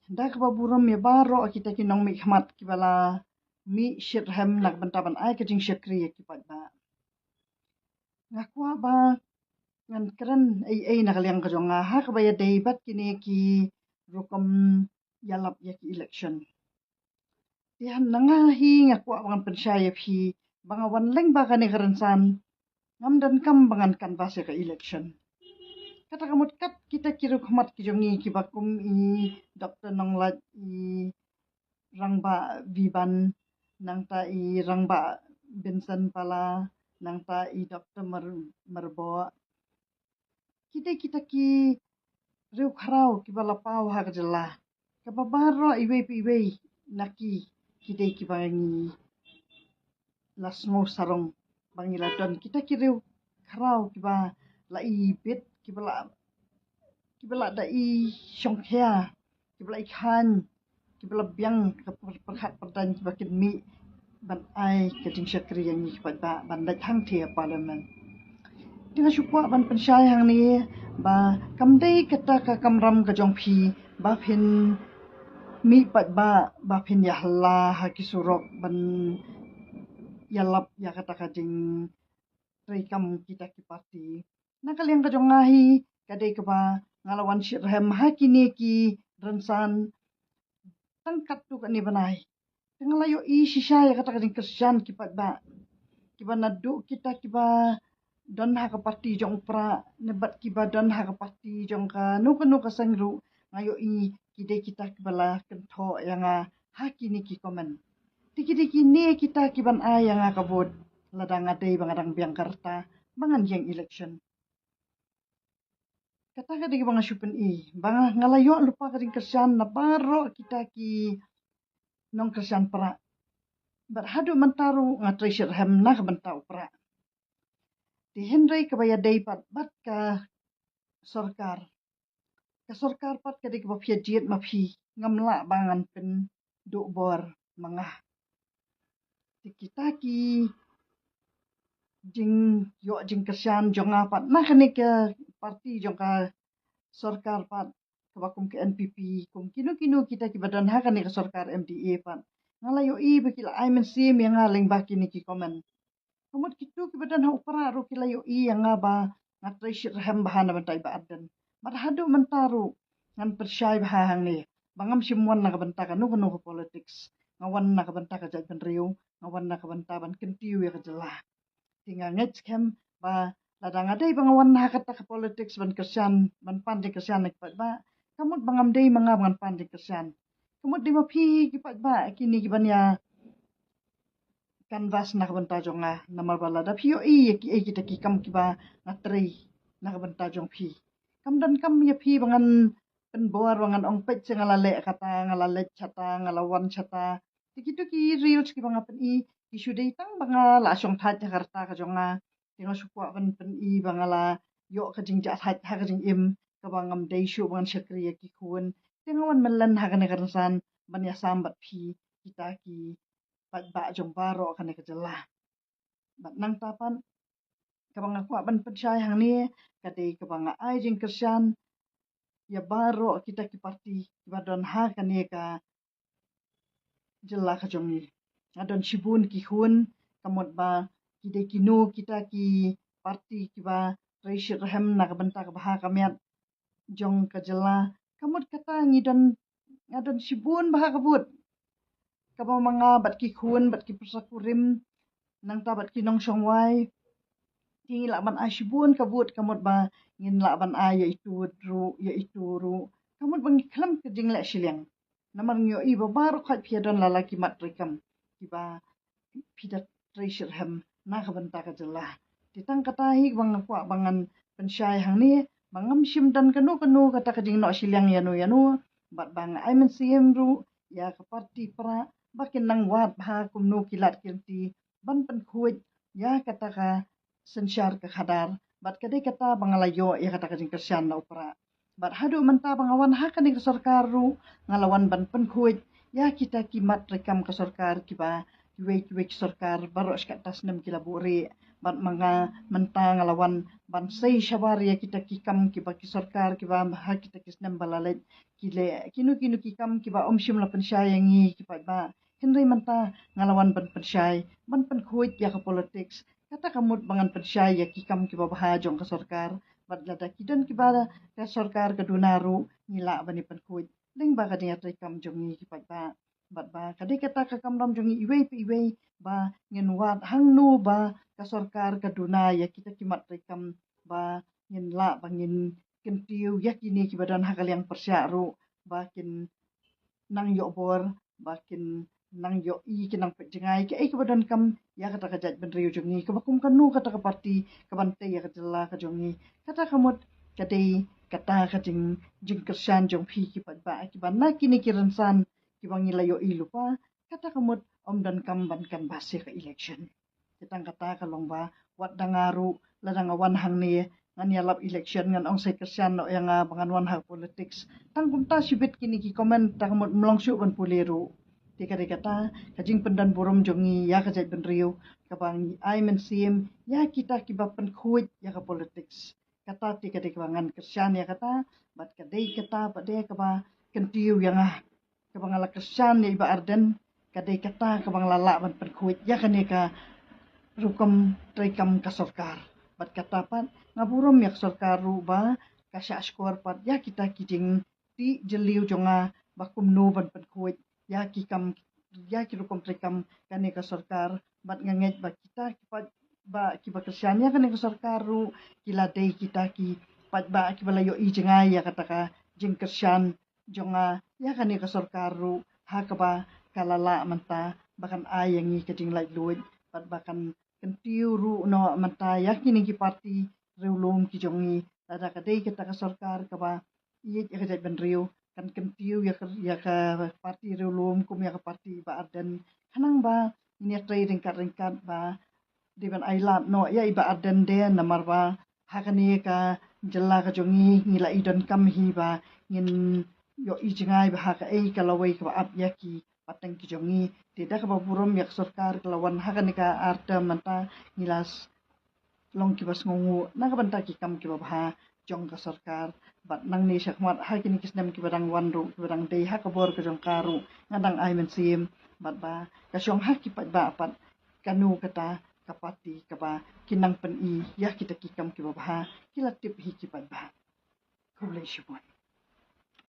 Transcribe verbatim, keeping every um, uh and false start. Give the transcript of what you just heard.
Da kaba burom ïa baroh kita ki nongmihkhmat kiba la mih shitrhem na ka bynta ban ai ka jingshakri ïa ki paidbah. Nga kwah ba ngan kren ei ei na ka liang ka jong nga ha kaba ïadei bad kine ki rukom ïalap ïa ki election. Te hynrei nga hi nga kwah ba ngan pynshai ïa phi ba nga wan lyngba kane ka rynsan, ngam donkam ba ngan canvass ïa ka election. Kata ka mut kat kita ki riewkhmat ki jong ngi kiba kum i Doktor Nonglait, i Rangbah Viban, nangta i Rangbah Benson Pala, nangta i Doktor Mer Merboh. Kita kita ki riewkhraw kiba la paw ha ka jylla. Kaba baroh iwei pa iwei na ki, kita kiba ngi la sngew sarong ba ngi la don kita ki riewkhraw kiba la ibit, kiba la kiba la da i shongkhia, kiba la i khan, kiba la biang ka pyrkhat pyrdain kiba kin mih ban ai ka jingshakri ïa ngi ki paidbah ban leit hangthie ha parliament. Te nga shu kwah ban pynshai hangne ba kam dei kata ka kamram ka jong phi ba phin mih paidbah ba phin ïa hala ha ki surok ban ïalap ïa kata ka jingtrei kam kita ki parti. Na ka liang ka jong nga hi ka dei kaba nga la wan shitrhem ha kine ki rynsan tang katto katne bnai. Te nga la ïohi shisha ïa kata ka jingkyrshan ki paidbah kiba naduh kita kiba don ha ka parti jong u Prah ne bad kiba don ha ka parti jong kano kano ka seng ruh, nga ïohi ki dei kita kiba la kynthoh ïa nga ha kine ki comment. Te ki dei kine kita kiban ai ïa nga ka vote lada nga dei ba nga dang biang ka rta ba ngan ïeng election. Kata ka dei kaba nga shu pyni ba nga, nga la ïoh lypa ka jingkyrshan na baroh kita ki nongkyrshan Prah. Bad haduh mynta ruh nga trei shitrhem na ka bynta u Prah. Te hynrei kaba ïadei pat bad ka sorkar, ka sorkar pat ka dei kaba phi ïa jied ma phi, ngam lah ba ngan pynduh bor ma nga. Te kita ki jingïoh jingkyrshan jong nga pat na kane ka parti jong ka sorkar pat, kaba kum ka N P P, kum kino kino kita kiba don ha kane ka sorkar M D A pat, nga la ïohi ba ki la ai mynsiem ïa nga lyngba kine ki comment. Ka mut kito kiba don ha u Prah ruh ki la ïohi ïa nga ba nga trei shitrhem bha na bynta i Bah Ardent. Bad haduh mynta ruh ngan pynshai bha hangne ba ngam shym wan na ka bynta kano kano ka politics. Nga wan na ka bynta ka jaitbynriew, nga wan na ka bynta ban kyntiew ïa ka jylla. Te nga ngeit skhem ba lada nga dei ba nga wan ha kata ka politics ban kyrshan, ban pan jingkyrshan ïa ki paidbah, ka mut ba ngam dei ma nga ba ngan pan jingkyrshan. Ka mut dei ma phi ki paidbah kine kiban ïa canvass na ka bynta jong nga, namar ba lada phi ïohi ïa kiei kita ki kam kiba nga trei na ka bynta jong phi, kam donkam ïa phi ba ngan pynbor ba ngan ong peit sha nga la leh kata, nga la leit shata, nga la wan shata. Te kito ki reels kiba nga pyni ki shu dei tang ba nga la shong thait ha ka rta ka jong nga. Te nga shu kwah ban pyni ba nga la ïoh ka jingjahthait ha ka jingim kaba ngam dei shuh ba ngan shakri ïa ki khun. Te nga wan mynlen ha kane ka rynsan ban ïasam bad phi kita ki paidbah jong baroh kane ka jylla. Bad nangta pat kaba nga kwah ban pynshai hangne ka dei kaba nga ai jingkyrshan ïa baroh kita ki parti kiba don ha kane ka jylla ka jong ngi. Nga don shibun ki khun, ka mut ba ki dei kino kita ki parti kiba trei shitrhem na ka bynta ka bha ka miat jong ka jylla. Ka mut kata ngi don, nga don shibun bha ka vote kaba ma nga bad ki khun bad ki pyrsa kurim nangta bad ki nongshong wai. Te ngi lah ban ai shibun ka vote, ka mut ba ngin lah ban ai ïa itu ruh, ïa itu ruh, ka mut ba ngi khlem ka jingleh shiliang. Namar ngi ïohi ba baroh khoit phi ïa don la la ki mat treikam kiba phi da trei shitrhem na ka bynta ka jylla. Te tang kata hi ba nga kwah ba ngan pynshai hangne ba ngam shym don kano kano kata ka jingnoh shiliang ïano ïano, bad ba nga ai mynsiem ruh ïa ka parti Prah ba kin nang wad bha kumno ki lad ki lynti ban pynkhuid ïa kata ka synshar ka khadar. Bad ka dei kata ba nga la ïoh ïa kata ka jingkyrshan na u Prah. Bad haduh mynta ba nga wan ha kane ka sorkar ruh nga la wan ban pynkhuid ïa kita ki mat treikam ka sorkar kiba kiwei kiwei ki sorkar baroh shi katta snem ki la buhrieh. Bad ma nga mynta nga la wan ban sei shabar ïa kita ki kam kiba ki sorkar kiba ha kita ki snem ba la leit ki leh kino kino ki kam kiba ym shym la pynshai ïa ngi ki paidbah. Hynrei mynta nga la wan ban pynshai, ban pynkhuid ïa ka politics. Kata ka mut ba ngan pynshai ïa ki kam kiba bha jong ka sorkar. Bad lada ki don kiba ka sorkar ka duna ruh ngi lah ban ïa pynkhuid lyngba ka jingïatreikam jong ngi ki paidbah. Bad ba ka dei kata ka kamram jong ngi iwei pa iwei ba ngin wad hangno ba ka sorkar ka duna ïa kita ki mat treikam ba ngin lah ba ngin kyntiew ïa kine kiba don ha ka liang pyrshah ruh ba kin nang ïoh bor, ba kin nang ïohi, kin nang peit jngai kaei kaba donkam ïa kata ka jaitbynriew jong ngi, kaba kum kano kata ka parti kaban tei ïa ka jylla ka jong ngi. Kata ka mut ka dei kata ka jing, jingkyrshan jong phi ki paidbah kiba na kine ki rynsan kiba ngi la ïohi lypa, kata ka mut ym donkam ban canvass ïa ka election. Te tang kata ka long ba wat da nga ruh lada nga wan hangne ngan ïalap election, ngan ong sa kyrshan noh ïa nga ba ngan wan ha politics. Tang kumta shibit kine ki comment, tang mut ym long shuh ban pule ruh. Te ka dei kata ka jingpyndan burom jong ngi ïa ka jaitbynriew kaba ngi ai mynsiem ïa kita kiba pynkhuid ïa ka politics. Kata te ka dei kaba ngan kyrshan ïa kata, bad ka dei kata pat de kaba kyntiew ïa nga, kaba nga la kyrshan ïa i Bah Ardent, ka dei kata kaba nga la lah ban pynkhuid ïa kane ka rukom treikam ka sorkar. Bad kata pat nga burom ïa ka sorkar ruh ba ka shah shkor pat ïa kita ki jingtip jylliew jong nga ba kumno ban pynkhuid ïa ki kam, ïa ki rukom treikam kane ka sorkar. Bad nga ngeit ba kita ki paidbah kiba kyrshan ïa kane ka sorkar ruh ki la dei kita ki paidbah kiba la ïohi jngai ïa kata ka jingkyrshan jong nga ïa kane ka sorkar ruh ha kaba ka la lah mynta ba kan ai ïa ngi ka jinglaitluid bad ba kan kyntiew ruh noh mynta ïa kine ki parti riewlum ki jong ngi. Lada ka dei kata ka sorkar kaba ïeit ïa ka jaitbynriew, kan kyntiew ïa ka, ïa ka parti riewlum kum ïa ka parti Bah Ardent. Khnang ba ngin ïatrei ryngkat ryngkat ba dei ban ai lad noh ïa i Bah Ardent de, namar ba ha kane ka jylla ka jong ngi ngi la i donkam hi ba ngin ïohi jngai ba ha kaei ka lawei kaba ap ïa ki pateng ki jong ngi. Te da kaba burom ïa ka sorkar ka la wan ha kane ka ar term mynta, ngi la long kiba sngewnguh na ka bynta ki kam kiba bha jong ka sorkar. Bad nangne shakhmat ha kine ki snem kiba dang wan ruh, kiba dang dei ha ka bor ka jong ka ruh, nga dang ai mynsiem bad ba ka shong ha ki paidbah pat kano kata ka parti kaba kin nang pyni ïa kita ki kam kiba bha, ki la tip hi ki paidbah. Khublei shibun.